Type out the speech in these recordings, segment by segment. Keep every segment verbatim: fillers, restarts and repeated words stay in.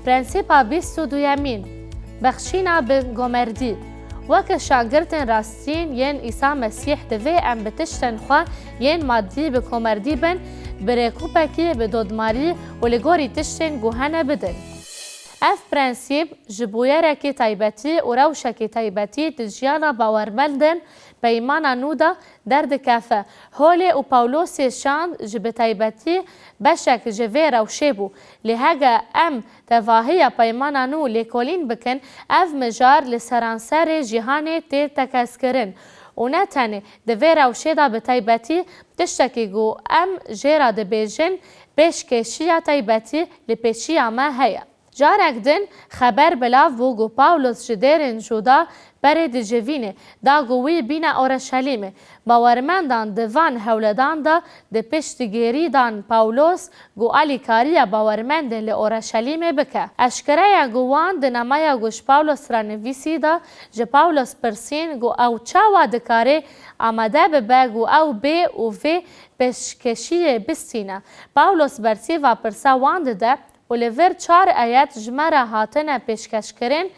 Prensîpa bîst û duyemîn, bexşîna bi komerdî. Weke şagirtên rastîn yên Îsa Mesîh divê em bi tiştên xwe yên madî bi komerdî bin, bi rêkûpekî, bi dodmarî û li gorî tiştên ku hene bidin. Ev prensîp ji bûyerekî taybetî û rewşekî taybetî di jiyana bawermendên Peymana Nû de derdikeve. Holê û Pawlosê şand jî bi taybetî beşek ji vê rewşê bû. Lê hege em tevahiya Peymana Nû lêkolîn bikin, ev mijar li seranserê cîhanê tê tekez kirin. Û ne tenê di vê rewşê de, bi taybetî tiştekî ku em jê re dibêjin, pêşkêşiya taybetî li pêşiya me heye. Carek din xeber belav bû ku Pawlos ji dêrên Cuda berê dicivîne, da ku wî bîne Oreşelîmê. Bawermendan di van hewledan de di piştgirî dan Pawlos ku alîkariya bawermendên li Oreşelîmê bike. Eşkere ye ku wan di nameya ku ji Pawlos re nivîsî de ji Pawlos pirsîn ku ew çawa dikare amade bibe ku ew bê û vê pêşkêşiyê bistîne. Pawlos bersîva pirsa wan dide û li vir çar ayet ji me re hatine pêşkêşkirin,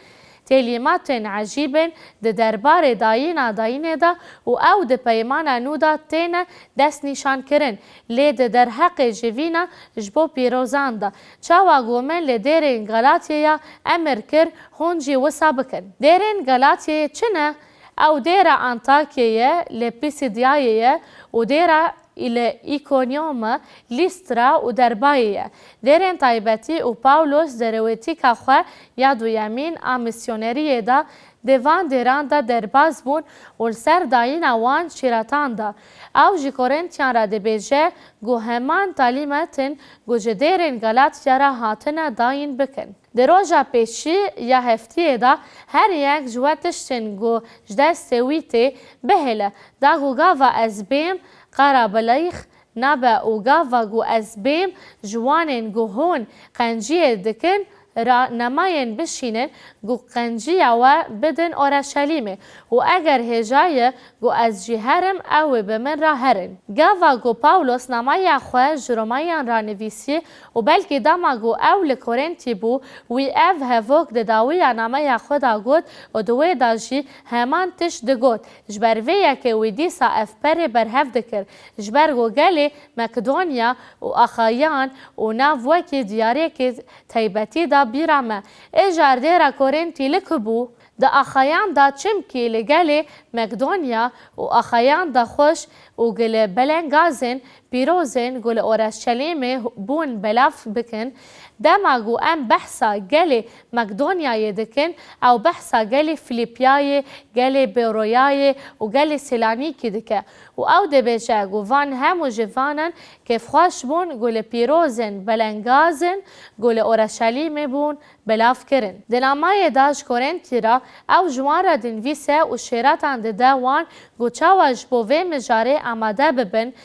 têlîmatên ecîb in di derbarê dayîna dayînê de û ew di Peymana Nû de têne destnîşankirin, lê di derheqê civîna ji bo pîrozan de, çawa ku min li dêrên Galatyaya emir kir, hûn jî wisa bikin. Dêrên Galatyayê çi ne? Ew dêra Antakyayê ye, li Pîsîdyayê ye û dêra li Îkonyoma, Lîstra û Derbayê ye. Dêrên taybetî û Pawlos di rewêtîka xwe ya duyemîn a misyoneriyê de di van dêran de derbas bûn û li ser dayîna wan şîretan da. Ew ji Korintyan re dibêje ku heman talîmat in ku ji dêrên Galatya re hatine dayîn bikin. Di roja pêşî ya heftiyê de her yek ji we tiştên ku ji destê wî tê bihêle, da ku gava ez bêm qarabalîx nabe û gava ku ez bêm ji wanên ku hûn qenciyê dikin ra nemayên bişînin ku qenciya we bidin Oreşelîmê û eger hêja ye ku ez jî herim, ew ê bi min re herin. Gava ku Pawlos nameya xwe ji Romayan re nivîsî û belkî dema ku ew li Korintî bû, wî ev hevok di dawiya nameya xwe de got û di wê de jî heman tişt digot. Ji ber vê yekê wî dîsa ev perê berhev dikir, ji ber ku gelê Makedonya û Axayan û nav wekî diyariyekê taybetî de bîra me. Ê ji erdê re Korintî li ku bû? Di Axayan de, çimkî li gelê Makedonya û Axayan de xweş û gile belengazên pîrozên ku li Oreşelîmê bûn belav bikin. Dema ku em behsa gelê Makedonyayê dikin, ew behsa gelê Filîpyayê, gelê Beroyayê û gelê Sêlanîkî dike û ew dibêje ku van hemû ji vanan kêfxweş bûn ku li pîrozên belengazên ku li Oreşelîmê bûn belav kirin. Di namayê de ji Korintî re ew ji wan re dinivîse û şêretan dide wan ku çawa ji bo vê mijarê amade bibin.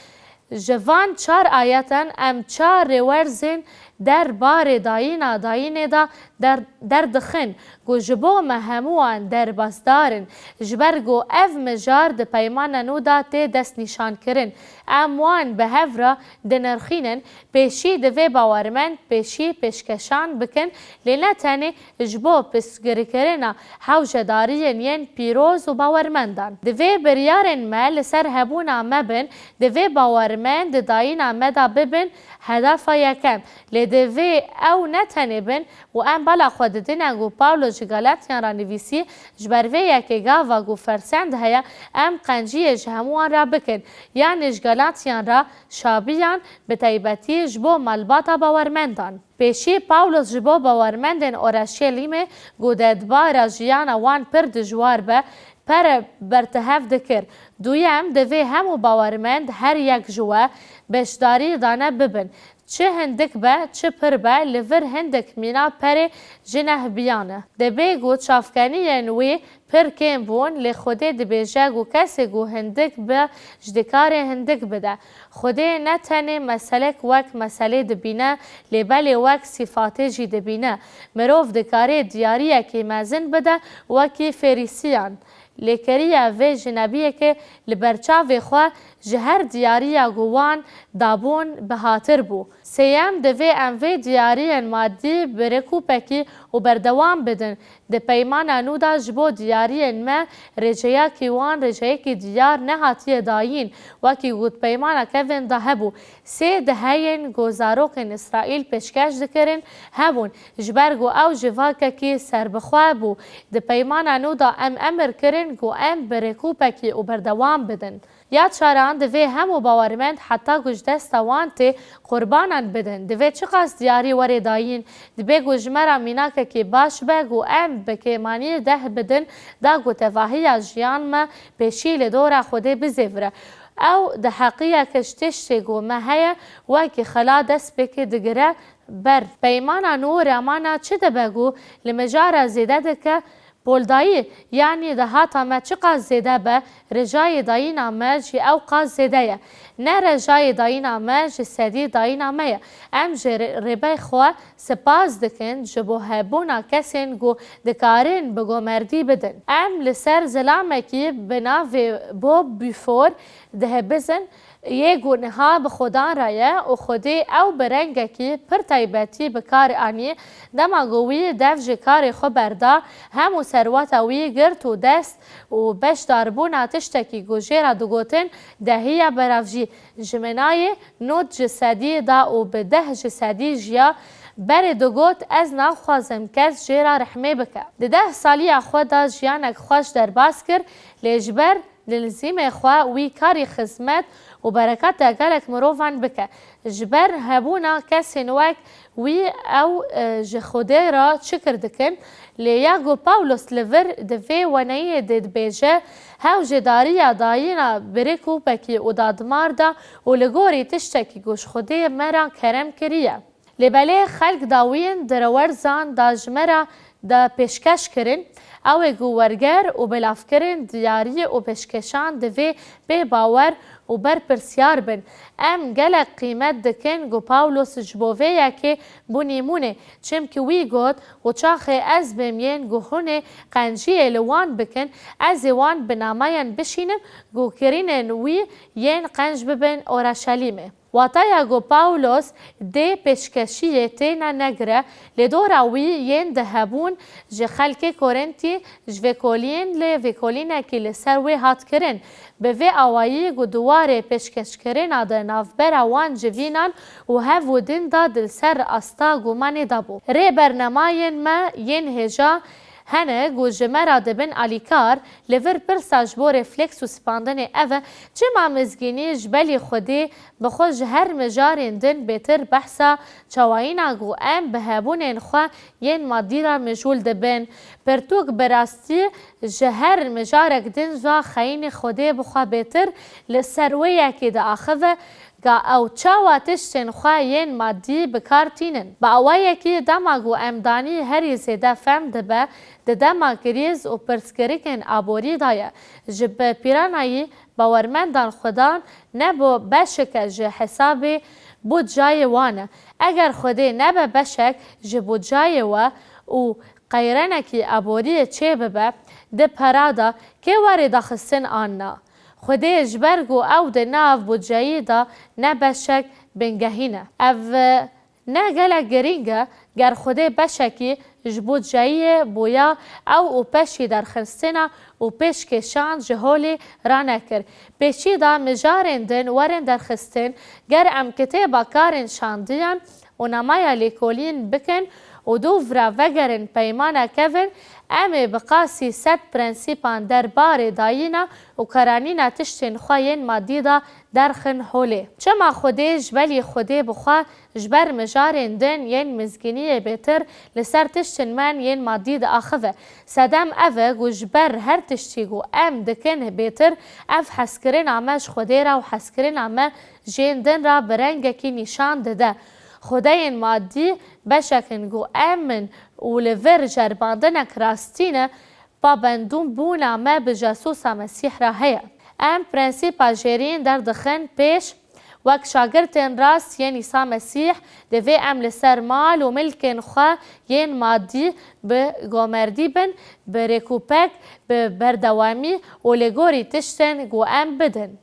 Ji van çar ayetan em çar rêwerzên der barê dayîna dayînê de der-, derdixin ku ji bo me hemû wan derbasdar in, ji ber ku ev mijar di Peymana Nû de tê destnîşankirin. Em wan bi hev re dinirxînin, pêşî divê bawermend pêşî pêşkeşan bikin, lê ne tenê ji bo pirsgirkirina hewcedariyên yên pîroz û bawermendan. Divê biryarên me li ser hebûna me bin, divê bawermend di dayîna me de bibin hedefa yekem, lê divê ew ne tenê bin û em bala xwe didine ku Pawlo ji Galatyan re nivîsî, ji ber vê yekê gava ku fersend heye, em qenciyê ji hemû wan re bikin, yanî ji Galatyan re şabiyan, bi taybetî ji bo malbata bawermendan. Pêşî Pawlos ji bo bawermendên Oreşelîmê ku dedbara jiyana wan pir dijwar be, pere bertehev dikir. Duyem, divê hemû bawermend her yek ji we beşdarî dane bibin. Çi hindik be, çi pir be, li vir hindik mîna perê ji nehbiyan e. Dibê ku çavkeniyên wî pir kêm bûn, lê Xwedê dibêje ku kesê ku hindik be, ji dikarê hindik bide. Xwedê ne tenê meselek wek meselê dibîne, lê belê wek sîfatê jî dibîne. Mirov dikare diyariyekî mezin bide wekî Ferîsiyan. Lêkeriya vê ji nebiyekê li ber çavê xwe ji her diyariya ku wan dabûn bihatir bû. Sêyem, divê em vê diyariyên madî bi rêkûpekî û berdewam bidin. Di peymana nû de ji bo diyariyên me rêceyekî wan rêceyekî diyar nehatiye dayîn, wekî ku di peymana kevin de hebû. Sê deheyên ku zarokên Îsraîl pêşkeş dikirin hebûn, ji ber ku ew civakekî serbixwe bû. Di peymana nû de em emir kirin ku em bi rêkûpekî û berdewam bidin. Ya çaran, divê hemû bawermend heta ku ji desta wan tê qurbanan bidin. Divê çiqas diyarî were dayîn, dibê ku ji me re mînakekî baş be ku em bi kêmanî deh bidin, da ku tevahiya jiyan me pêşî li dora Xwedê bizêvire. Ew di heqiyeke ji tiştê ku me heye, wekî xela dest pêkê digire ber. Peymana nû remana çi dibe ku li mijara zêde dike? Poldayî, yanî dahata me çiqas zêde be, rêjayê dayîna me jî ew qas zêde ye. Ne rêjayê dayîna me ji sedî dayîna me ye. Em ji rê-, Rêbey xwe spas dikin ji bo hebûna kesên ku dikarin bi gomerdî bidin. Em li ser zilamekî bi navê Bob Bufor dihebizin, yê ku niha bi Xudan re ye û Xwedê ew bi rengekî pir taybetî bi kar anî, dema ku wî dev ji karê xwe berda, hemû serweta wî girt û dest û beşdarbûna tiştekî ku jê re digotin, dehiya beravjî. Ji minayê nod ji sedî da û bi deh ji sedî jiya. Berê digot, ez naxwazim kes jê re rehmê bike. Di deh saliya xwe de jiyanek xweş derbas kir, lê ji ber dilzîmê xwe wî karî xizmet û bereketa gelek mirovan bike. Ji ber hebûna kesên wek wî ew, e, ji Xwedê re çikir dikin. Lê ya ku Pawlos li vir di vê weneyê de dibêje, hew ji dariya dayîna bi rêkûpekî û dadmar da û li gorî tiştekî ku ji Xwedê me re kerem kiriye. Lê belê xelk dawiyên di rewerzan de ji me re de pêşkeş kirin, ew ê ku werger û belavkirin, diyarî û pêşkeşan divê bê bawer û berpirsiyar bin. Em gelek qîmet dikin ku Pawlos ji bo vê yekê bû nîmûnê, çimkî wî got, Û çaxê ez bêm yên ku hûn ê qenciyê li wan bikin, ez ê wan bi nameyan bişînim ku kirînên wî yên qenc bibin Oraşelîmê. Wataya ku Pawlos dê pêşkeşiyê têne negire, li dora wî yên dihebûn ji xelkê Korintî, ji vêkolîn lê vêkolînekî li ser wê hat kirin. Bi vê awayî ku di warê pêşkeşkirina de navbera wan civînan û hev û din de di li ser asta gumanê de bû. Rê bernamayên me yên hêja hene ku ji me re dibin alîkar, li vir pirsa ji bo refleks û spandinê ev e, çima mizgînî ji belî Xwedê bi xwe ji her mijarên din bêtir behsa çawayîna ku em bi hebûnên xwe yên madî re mijûl dibin? Pirtûk bi rastî ji her mijarek din ve xeyînê Xwedê bi xwe bêtir li ser wê yekê diaxive, ga ew çawa tiştên xwe yên madî bi kar tînin. Bi awayekî dema ku em danî herî zêde fehm dibe, di dema krîz û pirsgirêkên aborî de ye. Ji bi pîranayî bawermendan Xudan ne bo beşeke ji hesabê budcayê wan e. Eger Xwedê nebe beşek ji budcayê we û qeyrenekî aboriyê çêbibe, di pera de kê werê daxistin an na? Xwedê ji ber ku ew di nav budceyî de ne beşek bingehîn e. Ev Ne gelek girîng e, ger Xwedê beşekî ji budceyiyê boya ew û peşî derxistina û pêşkêşan ji holê ranekir. Pêşî de mijarên din werin derxistin, ger em kitêba karên şandiyan û namaya lêkolîn bikin û dûv re vegerin peymana kevin, em ê bi qasî sed prensîpan der barê dayîna û karanîna tiştên xwe yên madî de derxin holê. Çima Xwedê ji belî Xwedê bi xwe ji ber mijarên din yên mizgîniyê bêtir li ser tiştên me yên madî diaxive? Sedem ev e ku ji ber her tiştî ku em dikin bêtir, ev hezkirina me ji Xwedê re û hezkirina me ji yên din re bi rengekî nîşan dide. Xwedeyên madî beşek in ku em in û li vir cerbandinek rastî ne, pabendûn bûna me bi Jesûsa Mesîh re heye. Em prensîpa jêrîn derdixin pêş, wek şagirtên rast yên Îsa Mesîh, divê em li ser mal û milkên xwe yên madî bi gomerdî bin, bi rêkûpek, bi berdewamî û li gorî tiştên ku em bidin.